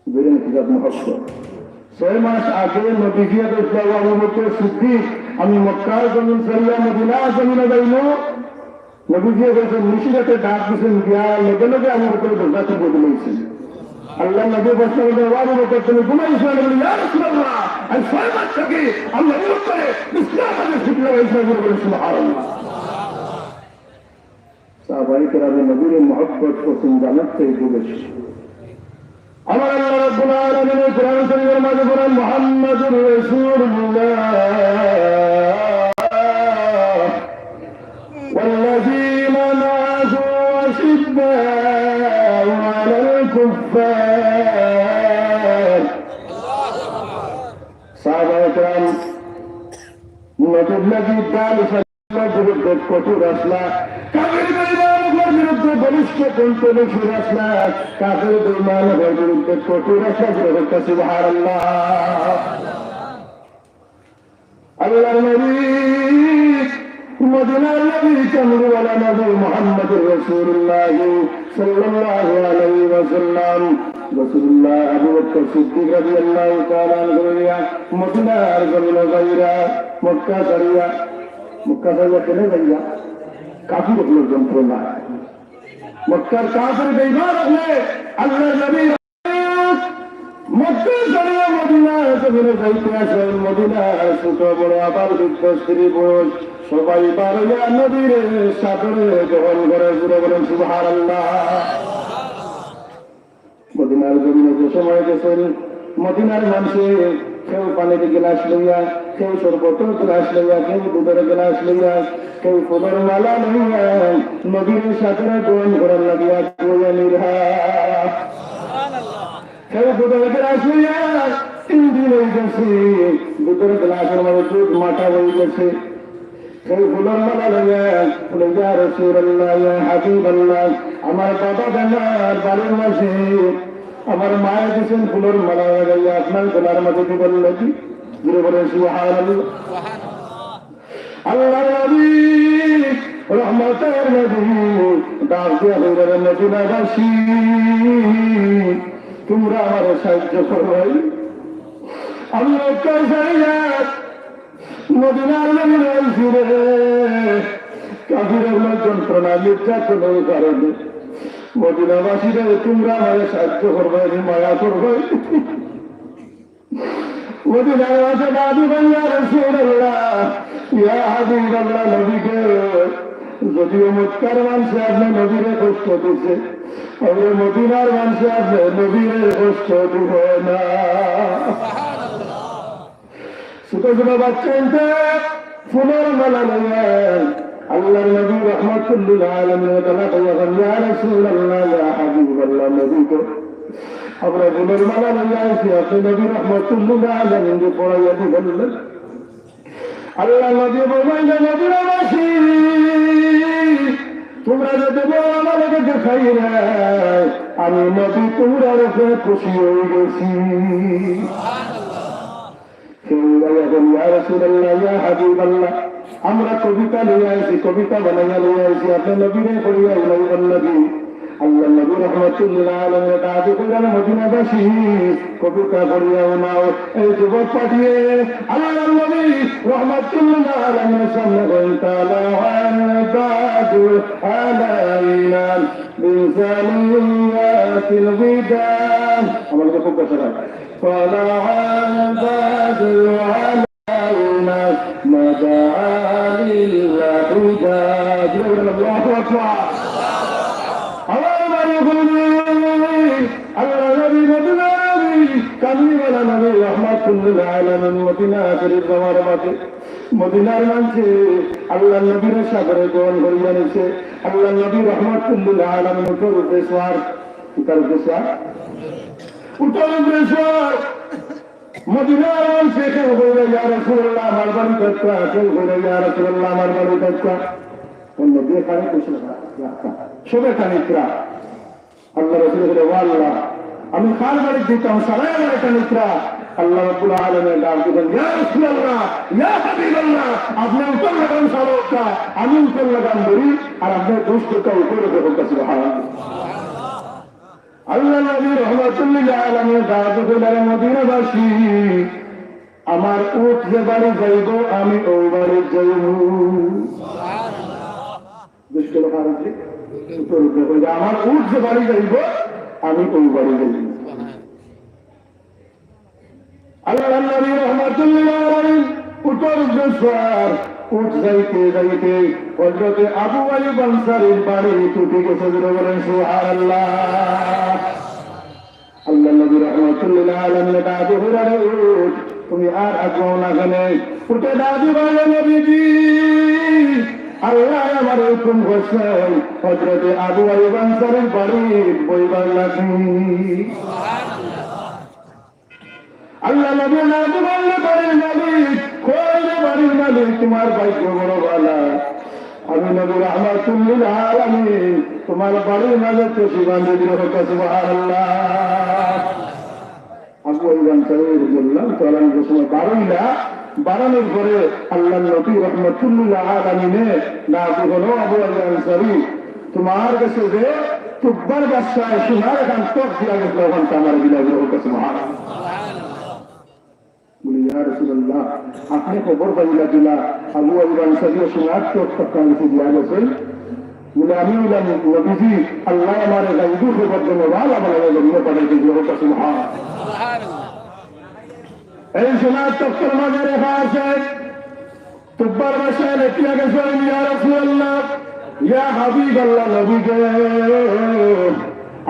বুঝলেন কিতাব মহব্বত। ছয় মাস আগে নবীজিয়ে কইছলা, আবু বকর সিদ্দিক, আমি মক্কার জমিন ছাড়িয়া মদিনার জমিনো যাইমু। নবীজিয়ে কইছইন, নিশি রাতে ডাক দিছইন, গিয়া লগে লগে আবু বকর দরজা খুলিয়া দিলাইছইন। আল্লাহর নবী প্রশ্ন করলেন, আবু বকর, তুমি ঘুমাইছো না? বলে, ইয়া রাসূলুল্লাহ, আইজ ছয় মাস থাকি আমি আবু বকরে বিছনার মাঝে ফিট লাগাইছি না। বলে, সুবহানাল্লাহ। সাহাবায়ে কেরামে নবীরে মহব্বত করছইন জানার চাইতে বেশি। আমার আল্লাহ রাব্বুল আলামিন কোরআন শরীফের মাঝে বলেন, মুহাম্মাদুর রাসূলুল্লাহ والذين معه أشداء على الكفار সাহাবায়ে কেরাম নবীর লাগি দান বিরুদ্ধে কঠোর আছলা, কাফির বেঈমানর বিরুদ্ধে বলিষ্ঠ কণ্ঠে নিষেধ আছলা, কাফির বেঈমানর বিরুদ্ধে কঠোর আছলা। জোরে কউক্কা সুবহানাল্লাহ। আল্লাহর নবী, মদিনার নবী, কামলিওয়ালা নবী মুহাম্মদুর রাসূলুল্লাহ সাল্লাল্লাহু আলাইহি ওয়াসাল্লাম, রাসূলুল্লাহ আবু বকর সিদ্দিক রাদিয়াল্লাহু তাআলা আনহু লইয়া মদিনার জমিনো যাইরা, মক্কা ছাড়িয়া, মক্কা ছাড়িয়া কেনে যাইরা? কাফির অকলর যন্ত্রণা। মক্কার কাফির বেঈমান অকলে আল্লাহর নবীর মক্কা ছাড়িয়া মদিনা জমিনে যাইতে আছইন। মদিনার ছোট বড় আবাল বৃদ্ধ স্ত্রী পুরুষ সবাই বার অইয়া নবীর সাদরে গ্রহণ করে। জোরে বলেন সুবহানাল্লাহ। মদিনার জমিনে যে সময় গেছইন, মদিনার মানষে কেউ পানির গিলাস লইয়া, কেউ শরবতর গিলাস লইয়া, কেউ দুধর গিলাস লইয়া, কেউ ফুলর মালা লইয়া নবীর সাদরে গ্রহণ করার লাগিয়া কইয়া নিরহা। কেউ দুধর গিলাস লইয়া, তিন দিন অই গেছে, দুধর গিলাসর মাঝে দুধ মাটা অই গেছে। কেউ ফুলর মালা লইয়া, বলে, "ইয়া রাসূলুল্লাহ, ইয়া হাবিবাল্লাহ, আমার বাবা বেমার বাড়ির মাঝে, আমার মায়ে দিছইন ফুলর মালা লাগাইয়া আপনার গলার মাঝে দিবার লাগি।" জোরে বলেন সুবহানাল্লাহ। আল্লাহর নবী, রহমতের নবী, ডাক দিয়া কইরা, "রে মদিনাবাসী, তুমরা আমারে সাহায্য করবায়। আমি মক্কা ছাড়িয়া মদিনার জমিনো আইছি রে, কাফিরর যন্ত্রণা নির্যাতনের কারণে। মদিনাবাসী রে, তুমরা আমারে সাহায্য করবায়, মায়া করবায়।" মদিনার মাঝে দাবি করি, "ইয়া রাসূলুল্লাহ, ইয়া হাবিবাল্লাহ, নবী গো, যদিও মক্কার মানষে আপনার নবীরে কষ্ট দিছে, তবে মদিনার মানষে আপনার নবীরে কষ্ট দিব না।" ছোট ছোট বাচ্চা আনতে ফুলর মালা লইয়া আল্লাহর নবী রহমাতুল্লিল আলামিন তাআলা কইয়া, "ইয়া রাসূলুল্লাহ, ইয়া হাবিবাল্লাহ, নবী গো, আমরা ফুলর মালা লইয়া আইছি, আপনি নবী রহমাতুল্লিল আলামিনরে পড়াইয়া দিবেন।" আল্লাহর নবী বললেন, "নবীর বাসী, তোমরা যে দেব আমার লগে দেখাই নাই, আমি নবী তোমরার উপরে খুশি হয়ে গেছি।" কেউ বলে, "ইয়া রাসূলুল্লাহ, ইয়া হাবিবাল্লাহ, আমরা কবিতা লইয়া আইছি, কবিতা বানাইয়া লইয়া আইছি, আপনি নবীরে পড়িয়া উনাইবেন নবী।" আল্লাহর নবী রহমাতুল্লিল আলামিন দাবি করেন, "মদিনাবাসী, কবিতা পড়িয়া উনাও।" এই যুবক পাঠিয়ে আল্লাহর নবী রহমাতুল্লিল আলামিনের সামনে বলেন, "তালা আল বাদরু আলাইনা মিন সানিয়াতিল বিদা।" আমাদের খুব কষ্ট হয়। طلع البدر علينا ما دعا لله حدا। الله أكبر। আমার ভাই বন্ধু, আল্লাহর নবী, মদিনার নবী, কামলিওয়ালা নবী, রহমাতুল্লিল আলামিন, মদিনা শরীফ যাওয়ার বাদে মদিনার মানষে আল্লাহর নবীর সাদরে গ্রহণ করিয়া নিছে। আল্লাহর নবী রহমাতুল্লিল আলামিন উটর উপরে সওয়ার, উটর উপরে সওয়ার, উটর উপরে সওয়ার। মদিনার মানষে কেউ কইরা, "ইয়া রাসূলুল্লাহ, আমার বাড়ি কোথায়?" কেউ কইরা, "ইয়া রাসূলুল্লাহ, আমার বাড়ি কোথায়?" অন্য দিয়ে কারে কইছিল না। সবে কানিকরা। আল্লাহর রাসূল বলে, "ও আল্লাহ, আমি কার বাড়ি দিতাম, সারাই আমার কানিকরা।" আল্লাহ রাব্বুল আলামিন ডাক দিলেন, "ইয়া রাসূলুল্লাহ, ইয়া হাবিবাল্লাহ, আপনি উটর লাগান সারোক্কা, আমি উটর লাগান ধরি, আর আপনি দুষ্ট কা উপরে দেখুন।" সুবহানাল্লাহ। আল্লাহর নবী রহমাতুল্লিল আলামিন ডাক দিলেন, "মদিনাবাসী, আমার উট যে বাড়ি যাইব, আমি ওই বাড়ি যাইব।" দুষ্ট লোক আর কি, উত্তর উত্তর কইবে, "আমার উট যে বাড়ি যাইব, আমি ওই বাড়ি যাইব।" আল্লাহর নবী রহমাতুল্লিল আলামিন উটর উপরে সওয়ার, উট যাইতে যাইতে হযরতে আবু আইয়ুব আনসারীর বাড়ি টুটি গেছে। জোরে বলেন সুবহানাল্লাহ। আল্লাহর নবী রহমাতুল্লিল আলামিন ডাক দিয়া কইরা, "রে উট, তুমি আর আগাও না কেনে?" উটে ডাক দিয়া বলে, "নবীজি, আল্লাহ আমার হুকুম করছেন, হযরতে আবু আইয়ুব আনসারীর বাড়ি বইবার লাগি।" আল্লাহ নবী না বললে বাড়ির মালিক, কইলে বাড়ির মালিক, তোমার ভাগ্য বড় ভালা। আমি নবী রাহমাতুল লিল আলামিন, তোমার বাড়ির মাঝে তো সুবান যদি হোক, সুবহানাল্লাহ। আবু আইয়ুব আনসারী রাদিয়াল্লাহু তাআলা আনহু যে সময় বারইলা, বারানোর পরে আল্লাহর নবী রাহমাতুল লিল আলামিনে না বলল, "ও আবু আইয়ুব আনসারী, তোমার কাছে যে তুব্বার বাদশায় সোনার খান তখ দিয়া গেছিল, ওখান তো আমার বিলাইল হোক, সুবহানাল্লাহ।" বলি, "ইয়া রাসূলুল্লাহ, আপনে খবর পাইলা কিলা, আবু আইয়ুব আনসারী সোনার তখ আপনার কাছে দিয়া গেছইন?" বলে, "আমি বললাম, নবীজি, আল্লাহ আমারে গাইবি খবর দেন, ভালা ভালা জন্য পাঠাই দিয়েছিল, ওটা সুবহান।" এই সোনার তখর মাঝে লেখা আছে, তুব্বার বাদশায় লেখিয়া গেছে, "ইয়া রাসূলুল্লাহ, ইয়া হাবিবাল্লাহ, নবী গো,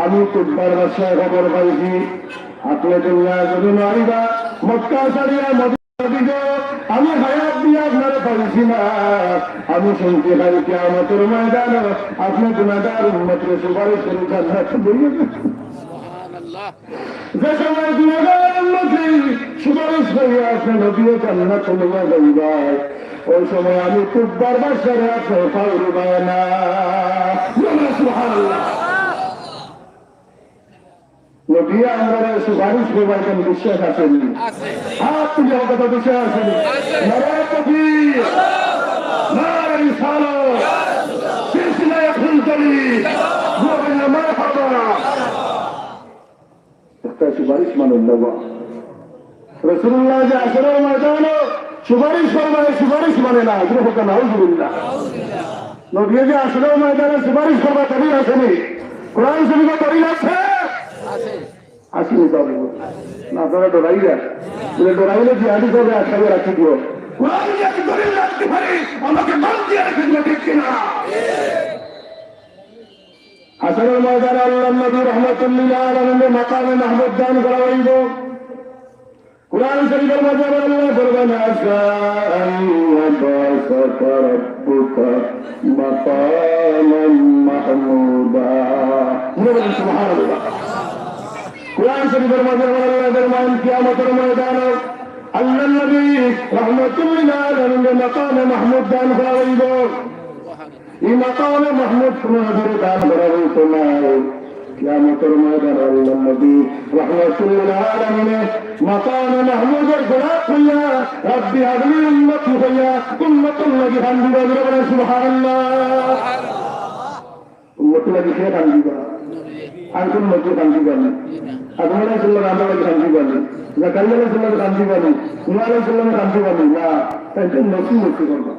আমি তুব্বার বাদশায় খবর পাইছি, আপনে দুনিয়া জমিন আইবা, মক্কা ছাড়িয়া মদিনা নবী গো, আমি হায়াত দিয়া আপনারে পাইছি না, আমি শুনছি কাল কিয়ামতের ময়দানে আপনে গুনাহগার উম্মতরে সুপারিশ করে জান্নাত লইয়া যাইবা।" সুবহানাল্লাহ। যে সময় গুনাহগার উম্মতরে সুপারিশ করিয়া আপনে নবীয়ে জান্নাত লইয়া যাইবা, ওই সময় আমি তুব্বার বাদশারে আপনে পাওরে পাইবা না। বলো সুবহানাল্লাহ। নবী আমরারে সুপারিশ করবা, এখানে বিশ্বাস আছে নি? আছে। হাত তুলে কথা বিশ্বাস আছে নি? আছে। নারায়ে তাকবীর, নারায়ে রিসালাত, সিলসিলায়ে ফুলতলি, মারহাবা। একটা সুপারিশ মানে আল্লাহ। রাসূলুল্লাহ যে হাশরের ময়দানে সুপারিশ করবা, এই সুপারিশ মানে না, এগুলো হোক না, নাউজুবিল্লাহ। নবী যে হাশরের ময়দানে সুপারিশ করবা, দলিল আছে নি? কোরআন শরীফে দলিল আছে? আছে নি দলিল? না, আপনারা ডরাইরা। বলে, "ডরাইলে জিহাদি করবে, আটকাইয়া রাখি দিও।" কোরআন যদি দলিল রাখতে পারি, আমাকে বাদ দিয়ে রেখে দিবে, ঠিক কিনা? হাশরের ময়দানে আল্লাহর নবী রাহমাতুল লিল আলামিনরে মাকামে মাহমুদ দান করা হইব। কোরআন শরীফের মাঝে আবার আল্লাহ ফরমান, "আসা আন ইয়াবআসাকা রাব্বুকা মাকামান মাহমুদা।" মনে বলেন, সুবহানাল্লাহ। কোরআন শরীফের মাঝে আবার আল্লাহ ফরমান, কিয়ামতের ময়দানে আল্লাহর নবী রাহমাতুল লিল আলামিনরে মাকামে মাহমুদ দান করা হইব। এই মাকামে মাহমুদ কোনো হাজারে দান করা হইতো না। কিয়ামতের ময়দানে আল্লাহর নবী রাহমাতুল লিল আলামিনে মাকামে মাহমুদের গোলাপ হইয়া, "রাব্বি হাবলি উম্মতি" হইয়া, উম্মতর লাগি কান্দিবা, জোরে বলেন সুবহানাল্লাহ। উম্মতর লাগি কে কান্দিবা? আর কোন উম্মতে কান্দিবা না? আদম আলাইহিস সালাম আমরার লাগি কান্দিবা না? জাকারিয়া আলাইহিস সালাম কান্দিবা না? নূহ আলাইহিস সালাম কান্দিবা না? না, তাই তো নবী নবী করবা।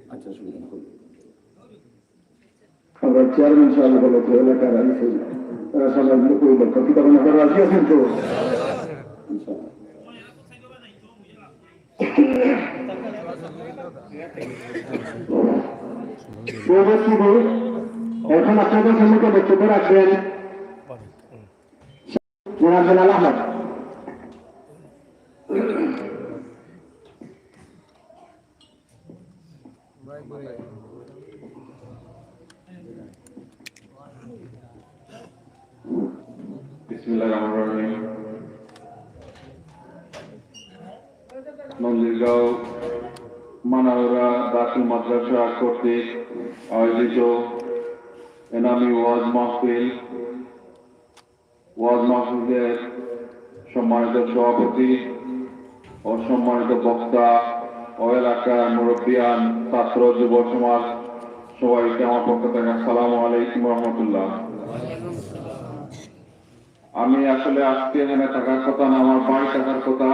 আচ্ছা, অসুবিধা নেই। আমরা চেয়ারম্যান সাহেব বলে তো এলাকার আইসে, তারা সাধারণত কই লোক, কি তখন আপনারা রাজি আছেন তো? ইনশাআল্লাহ। উপস্থিত, এখন আপনাদের সম্মুখে বক্তব্য রাখবেন জনাব বেলাল আহমদ। বিসমিল্লাহির রহমানির রহিম। নন্দীরগাঁও মানাউরা দাখিল মাদ্রাসা কর্তৃক আয়োজিত এনামী ওয়াজ মাহফিল, ওয়াজ মাহফিলের সম্মানিত সভাপতি ও সম্মানিত বক্তা ও এলাকার মুরব্বিয়ান, ছাত্র, যুব সমাজ, সবাইকে আমার পক্ষ থেকে আসসালামু আলাইকুম রহমতুল্লাহ। আমি আসলে আজকে এখানে থাকার কথা না, আমার ভাই থাকার কথা।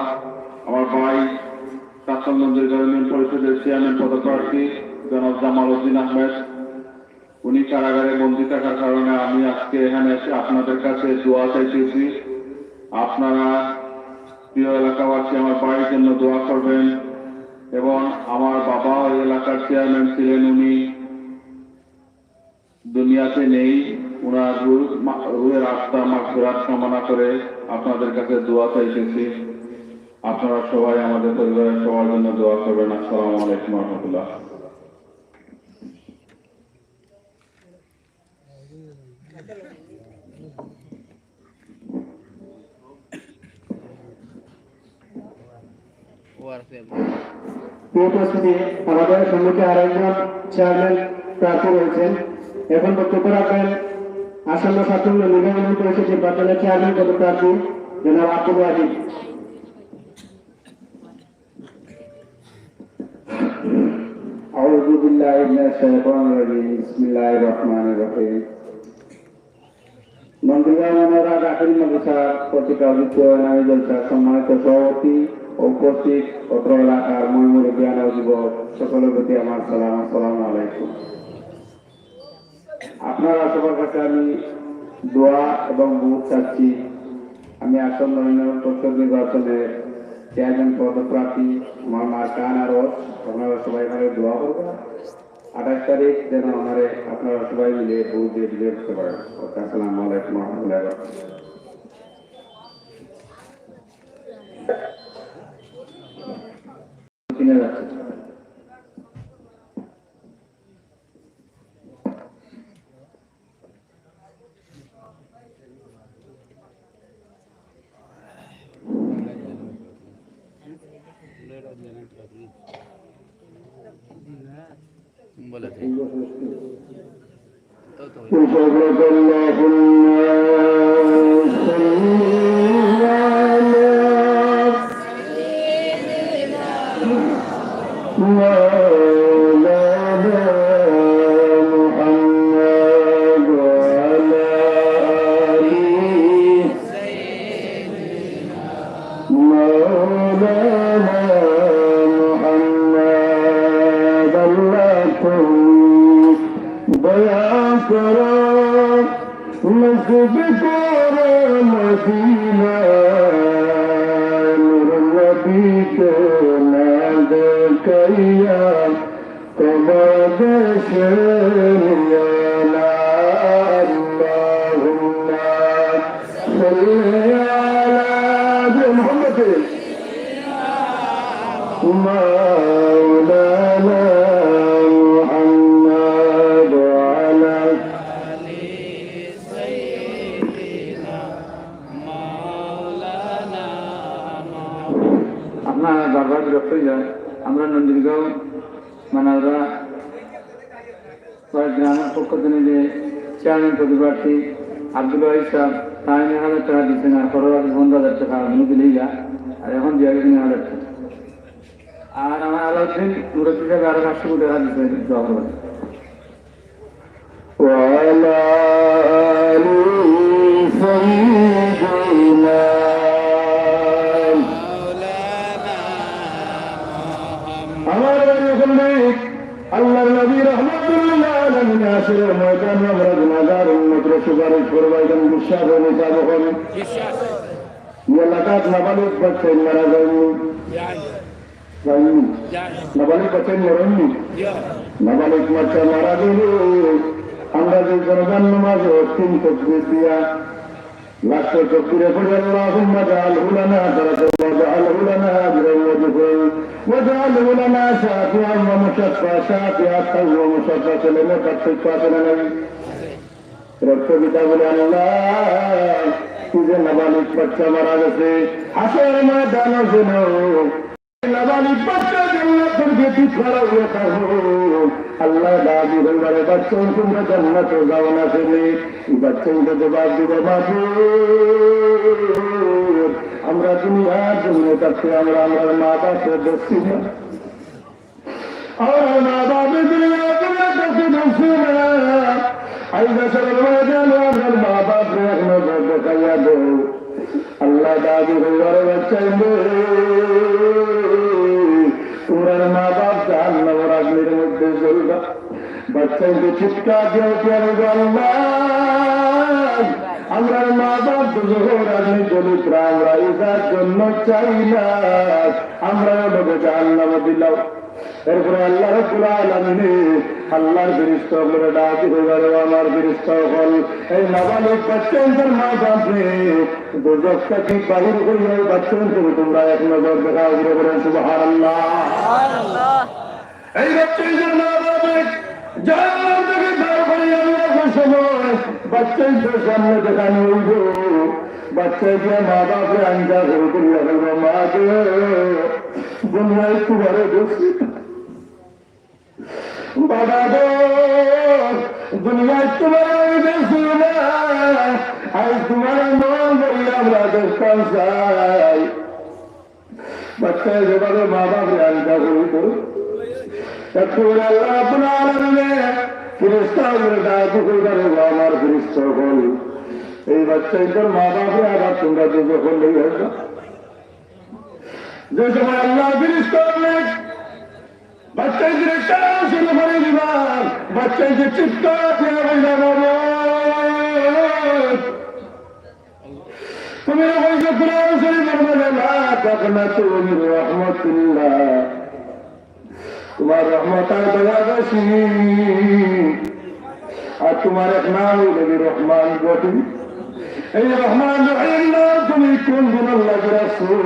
আমার ভাই কাতালগঞ্জের ইউনিয়ন পরিষদের চেয়ারম্যান পদপ্রার্থী জনাব জামাল উদ্দিন আহমেদ, উনি কারাগারে বন্দী থাকার কারণে আমি আজকে এখানে এসে আপনাদের কাছে দোয়া চাইতেছি। আপনারা প্রিয় এলাকাবাসী আমার ভাইয়ের জন্য দোয়া করবেন এবং আমার বাবা এই এলাকার চেয়ারম্যান ছিলেন, উনি দুনিয়াতে নেই, ওনার রুহ-, মা-, রুহের আত্মা মাগফিরাত কামনা করে আপনাদের কাছে দোয়া চাইতেছি। আপনারা সবাই আমাদের পরিবারের সবার জন্য দোয়া করবেন। আসসালামু আলাইকুম রহমতুল্লাহ। প্রিয় উপস্থিতি, আমাদের সম্মুখে আরেকজন চেয়ারম্যান প্রার্থী রয়েছেন। এখন বক্তব্য রাখবেন আসন্ন সাতচল্লিশ নির্বাচন পরিষদ নির্বাচনের চেয়ারম্যান পদপ্রার্থী জনাব আব্দুল ওয়াহিদ। أعوذ بالله من الشيطان الرجيم. بسم الله الرحمن الرحيم. নন্দীগ্রাম মনোহরা দাখিল মাদ্রাসা কর্তৃক আয়োজিত এনামী জলসার সম্মানিত সভাপতি ও উপস্থিত অত্র এলাকার ময় মুরব্বিয়ান ও যুবক সকলের প্রতি আমার সালাম, আসসালামু আলাইকুম। আপনারা সবার কাছে আমি দোয়া এবং ভোট চাচ্ছি। আমি আসন্ন ইউনিয়ন পরিষদ নির্বাচনের চেয়ারম্যান পদপ্রার্থী, আমার মার্কা আনারস। আপনারা সবাই আমারে দোয়া করবেন। আঠাশ তারিখ যেন আমারে আপনারা সবাই মিলে ভোট দিয়ে বিজয় করতে পারেন। ওকে, আসসালামু আলাইকুম ওয়া রাহমাতুল্লাহি ওয়া বারাকাতুহু। اللهم صل على مولانا محمد وعلى آل مولانا محمد. আল্লাহ, তুমি দয়া করো, নসিব করো মদিনা, নূর নবীকে না দেখাইয়া কবর দেশে নিও না। আল্লাহুম্মা সাল্লি আলা মুহাম্মাদিন মাওলানা মুহাম্মাদ ওয়া আলা আপনারা বারবার বিরক্ত হয়ে যান। আমরা নন্দীগ্রাম মানাউরা গ্রামের পক্ষ থেকে যে চেয়ারম্যান পদপ্রার্থী আব্দুল ওয়াহিদ সাহেব, তাই নয় হাজার টাকা দিচ্ছেন, আর খরচ আছে পনেরো হাজার টাকা, উনি দিলেই যা, আর এখন দিয়ে গেছেন নয় হাজার টাকা। আর আমার আলাউদ্দিন মুরব্বী সাহেব আরো পাঁচশো টাকা দিচ্ছেন, দোয়া করবেন। وعلى آل سيدنا আমার ভাই মুসল্লি, আল্লাহর নবী রহমাতুল্লিল আলামিন হাশরের ময়দানে আমরা গুনাহগার উম্মতরে সুপারিশ করবা, এখানে বিশ্বাস ও নিসাব হন। এই এলাকাত নাবালিগ বাচ্চা মারা যায়নি। যায়নি। নাবালিগ বাচ্চা মরেননি। নাবালিগ বাচ্চা মারা গেলে আমরা যে জনাজার নামাজে তিন তকবীর দিয়া লাস্টে তকবীরে পড়ি, اللهم اجعله لنا فرجا واجعله لنا أجرا وذخرا واجعله لنا شافعا ومشفعا، شافعا ومشفعا। ছেলে মেয়ে পার্থক্য আছে না নাই? রক্তপিতা বলে, আল্লাহ, এই যে নাবালিগ বাচ্চা মারা গেছে, হাশর ময়দানে যেন নাবালিগ বাচ্চা জান্নাতের গেটে খাড়া হইয়া থাকো। আল্লাহ ডাক দিয়া কইবা, বাচ্চা, তোমরা জান্নাতে যাও না কেনে? এই বাচ্চা জবাব দিবা, মাবুদ, আমরা দুনিয়ার জমিনে থাকতে আমরা আমরার মা বাপরে দেখছি না। আমরার মা বাপরে দুনিয়ার জমিনে থাকতে দেখছি না। আইজ হাশরর ময়দানে আমরার মা বাপরে এক নজর দেখাইয়া দেও। আল্লাহ ডাক দিয়া কইবা, বাচ্চাইন রে, তোমরার মা বাপ জাহান্নামের আগুনের মধ্যে জ্বলবা। বাচ্চাইন তো চিৎকার দিয়া উঠিয়া কইবা, আল্লাহ, আমরার মা বাপ দুজখর আগুনে জ্বলিতরা, আমরা ইজার জন্য চাই না, আমরারে জাহান্নামো দিলাও। এরপরে আল্লাহ রাব্বুল আলামিনে আল্লাহর ফেরেশতা অকলরে ডাক দিয়া কইবা, ও আমার ফেরেশতা অকল, এই নাবালিগ বাচ্চাইন্তর মা বাপরে দুজখ থাকি বাহির করিয়া এই বাচ্চাইন্তরে তোমরা এক নজর দেখাও। জোরে বলেন সুবহানাল্লাহ। এই বাচ্চাইন্তর মা বাপরে জাহান্নাম থাকি বার করিয়া আনার সময় বাচ্চাইন্তর সামনে দেখানি অইবো। বাচ্চায় গিয়া মা বাপরে আঞ্জা করে করিয়া কইবো, "মা গো, দুনিয়ায় তুমারে দেখছি, বাবা গো, দুনিয়ায় তুমারে আমি দেখছি না, আইজ তুমারে মন ভরি আমরা দেখতাম চাই।" বাচ্চায় যেভাবে মা বাপরে আঞ্জা করিতো, একটু করে আল্লাহ রাব্বুল আলামিনে ফিরিস্তা অকলরে ডাক দিয়া কইবা, "ও আমার ফিরিস্তা অকল, এই বাচ্চাইন্তর মা বাপরে আবার তুমরা দুজখো লইয়া যাও।" যে সময় আল্লাহ ফিরিস্তা অকলে বাচ্চাইন্তরে টান শুরু করি দিবা, বাচ্চাইন্তে চিৎকার দিয়া কইবা, "বাবা।" তুমি না কইছো কোরআন শরীফের মধ্যে, "লা তাকনাতু মিন রাহমাতিল্লাহ।" তুমার রহমত আর দয়া বেশি। আর তুমার এক নাম অইলো কি রহমান রহিম। এই রহমান রহিম নাম তুমি কোন দিন আল্লাহ রাখছো?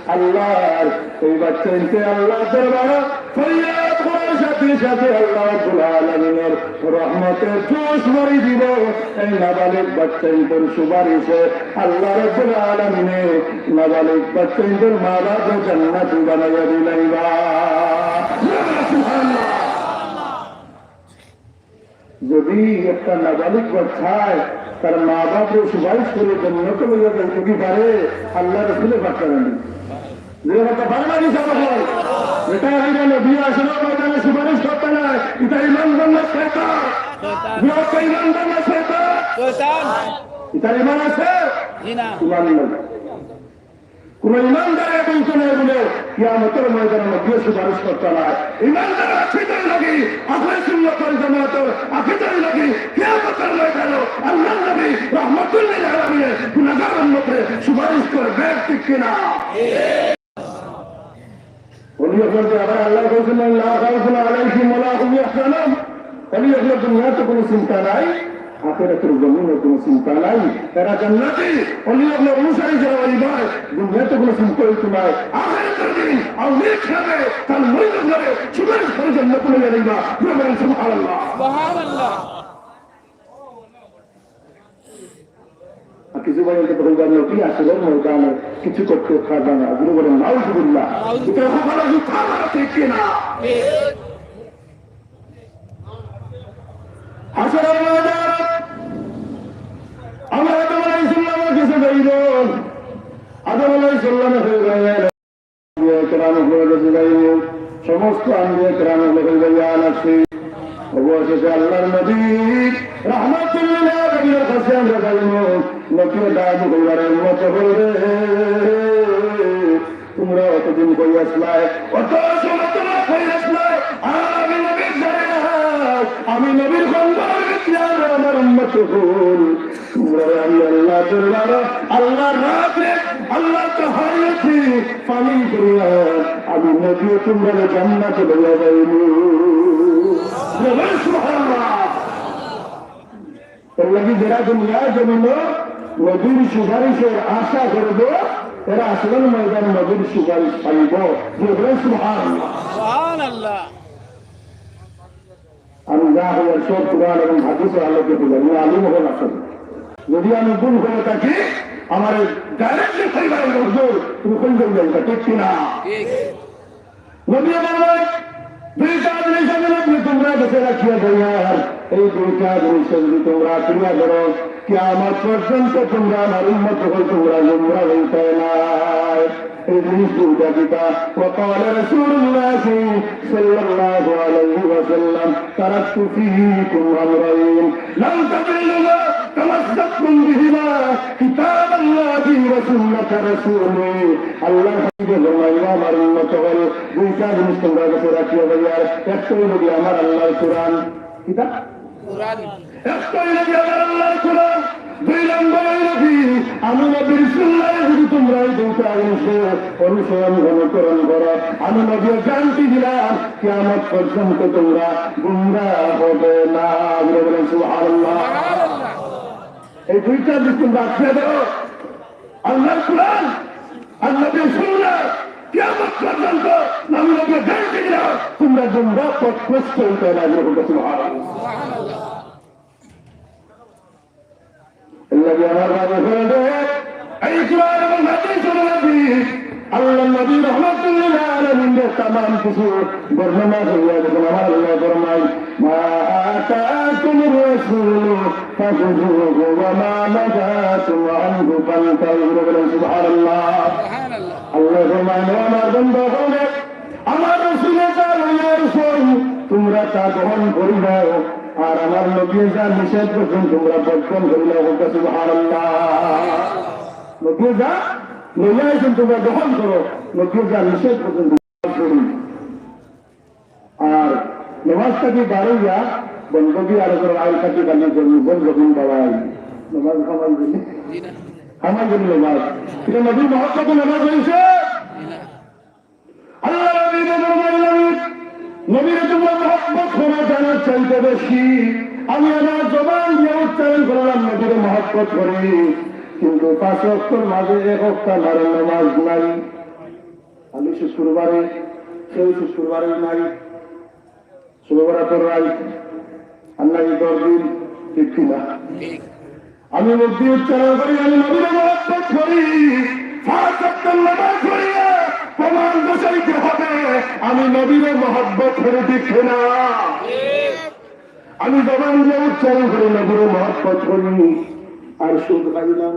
আল্লাহর এই বাচ্চাইন্তে আল্লাহ দরবারে ফরিয়াদ করার সাথে সাথে আল্লাহ রাব্বুল আলামিনের রহমতের জোশ মারি দিব। এই নাবালিগ বাচ্চাইন্তর সুপারিশে আল্লাহ রাব্বুল আলামিনে নাবালিগ বাচ্চাইন্তর মা বাপরে জান্নাতি বানাইয়া দিলাইবা। সুবহানাল্লাহ। যদি একটা নাবালিগ বাচ্চায় তার মা বাপরে সুপারিশ করে জান্নাতে লইয়া যাইতে কি পারে? আল্লাহ রসুলে পারতেন না। যে কথা পারে না, কি সাথে হয়? এটা হইল নবী আসলে ময়দানে সুপারিশ করতে নাই, এটা ইমানদার না শয়তান। শয়তান। বৃহত্তর ইমানদার না শয়তান। শয়তান। এটার ইমান আছে? জি না। ইমান নেই। কোন ইমানদারে বলতে নাই বলে কিয়ামতের ময়দানে নবী সুপারিশ করতে নাই। ইমানদার আকীদার লাগি, আহলে সুন্নাত ওয়াল জামাতের আকীদার লাগি, কিয়ামতের ময়দানে আল্লাহর নবী রহমাতুল লিল আলামিনে গুনাহগার উম্মতরে সুপারিশ করবে, ঠিক কিনা? অলি অকলরে আবার আল্লায় কইছইন, "লা খাউফুন আলাইহিম ওয়া লা হুম ইয়াহজানুন।" অলি অকলর দুনিয়াত কুনু চিন্তা নাই, আখিরাতর জমিনো কুনু চিন্তা নাই। এরা জান্নাতি, অলি অকলর অনুসারী যারা অইবা, দুনিয়াত কুনু চিন্তা অইতো নায়। আখিরাতর দিন, আল্লাহর কাছে তার মুরিদ অকলরে সুপারিশ করি জান্নাতো লইয়া যাইবা। জোরে বলেন সুবহানাল্লাহ। সুবহানাল্লাহ। আর কিছু ভাই অন্তত কইবা, "নবী হাশরর ময়দানে কিছু করতে পারবা না।" জোরে বলেন, "নাউজুবিল্লাহ।" এটা কপালে জুতা মারা, ঠিক কি না? হাশরর ময়দানে আমরা আদম আলাইহিস সালামের কাছে যাইব। আদম আলাইহিস সালামে কইবা, আম্বিয়া কেরাম অকলর কাছে যাইব, সমস্ত আম্বিয়া কেরাম অকলে কইবা, "ইয়া নাফসি।" অবশেষে আল্লাহর নবী রাহমাতুল লিল আলামিনের কাছে আমরা যাইব। নবীয়ে ডাক দিয়া কইবা, "রে উম্মত অকল রে, তুমরা অতদিন কই আছলায়, অত সময় তুমরা কই আছলায়, আর আমি নবীর জানে না, আমি নবীর খন্দর ভিতরে আমার উম্মত অকল।" তুমরারে আমি আল্লাহর দরবারে, আল্লাহর রাতে, আল্লাহর তাহাজ্জুদে পানি করিয়া আমি নবী তুমরারে জান্নাতে লইয়া যাইমু। বলেন সুবহানাল্লাহ। এর লাগি যারা দুনিয়ার জমিনো নবীর সুপারিশের আশা করব, এরা হাশরর ময়দানে নবীর সুপারিশ পাইব। বলেন সুবহানাল্লাহ। সুবহানাল্লাহ। আমি যা কইয়ার সব কোরআন এবং হাদিসের আলোকে কইয়ার, আমি আলিম অকল আছইন। যদি আমি ভুল করে থাকি, আমারে directly কইবা, "হুজুর, তুমি কই যাইবা?" ঠিক কি না? ঠিক। নবী আমার ভাই, দুইটা জিনিস আমি নবী তুমরার কাছে রাখিয়া যাইয়ার, এই দুইটা জিনিস যদি তুমরা ক্লিয়ার করো, কিয়ামত পর্যন্ত তুমরা আমার উম্মত অকল, তুমরা গুমরা অইতায় নায়। এই জিনিস দুইটা কিতা? وقال رسول الله صلى الله عليه وسلم، تركت فيكم أمرين لن تضلوا ما تمسكتم بهما، كتاب الله وسنة رسوله। আল্লাহর হাবিবে ফরমাইলা, আমার উম্মত অকল, দুইটা জিনিস তুমরার কাছে রাখিয়া যাইয়ার, একটা অইলো গিয়া আমার আল্লাহর কোরআন। কিতা? কোরআন। একটা অইলো গিয়া আমার আল্লাহর কোরআন, দুই নম্বর অইলো কি, আমি নবীর সুন্নাহ। যদি তুমরা এই দুইটা জিনিস অনুসরণ, অনুকরণ করো, আমি নবী গ্যারান্টি দিলাম, কিয়ামত পর্যন্ত তুমরা গুমরা হবে না। জোরে বলেন সুবহানাল্লাহ। এই দুইটা জিনিস তুমরা আঁকড়ে ধরো, আল্লাহর কোরআন আর নবীর সুন্নাহ, কিয়ামত পর্যন্ত আমি নবী গ্যারান্টি দিলাম, তুমরা গুমরা পথভ্রষ্ট অইতায় নায়। জোরে বলেন সুবহানাল্লাহ। আল্লাহ আমার বাবা করে দে। তামাম কিছু বর্ণনা করিয়া যখন আমার আল্লাহ ফরমায়, "মা আতাকুমুর রাসূলু ফাখুযুহু ওয়া মা নাহাকুম আনহু ফান্তাহু।" বলেন, "সুবহানাল্লাহ।" আল্লাহ ফরমায়, "ও আমার বান্দা, আমার রাসূলে যা লইয়া আইছইন, তোমরা তা গ্রহণ করিলাও, আর আমার নবী যা নিষেধ করছইন, তোমরা বর্জন করিলাও।" বলতে সুবহানাল্লাহ। নবী যা লইয়া আইছইন, তোমরা গ্রহণ করো, নবী যা নিষেধ করছইন, তোমরা করো। আর নমাজ থাকি বারইয়া বন্দগি আর করো, আইল থাকি খালি জমি, বল জমিন বাড়াই। নমাজ কামাই দিলে, কামাই দিলে নমাজ। ইটা নবীর মহব্বতে নমাজ অইছে? আল্লাহ নবীর দরবারে নবীর, নবীরে তোমরা মহব্বত করো জানার চাইতে বেশি। আমি আমার জবান দিয়া উচ্চারণ করলাম নবীরে মহব্বত করি, কিন্তু পাঁচ ওয়াক্তর মাঝে এক ওয়াক্ত আমার নমাজ নাই। আমি শুক্রবারে, কেউ শুক্রবারে নাই, শুক্রবার রাইত, আর নাই দশ দিন, ঠিক কি না? আমি মুখ দিয়া উচ্চারণ করি, আমি নবীরে মহব্বত করি, পাঁচ ওয়াক্ত নামাজ পড়িয়া প্রমাণ দেখাইতে হবে, আমি নবীরে মহব্বত করি, ঠিক কি না? আমি জবান দিয়া উচ্চারণ করি, নবীরে মহব্বত করি, আর সুদ খাই না।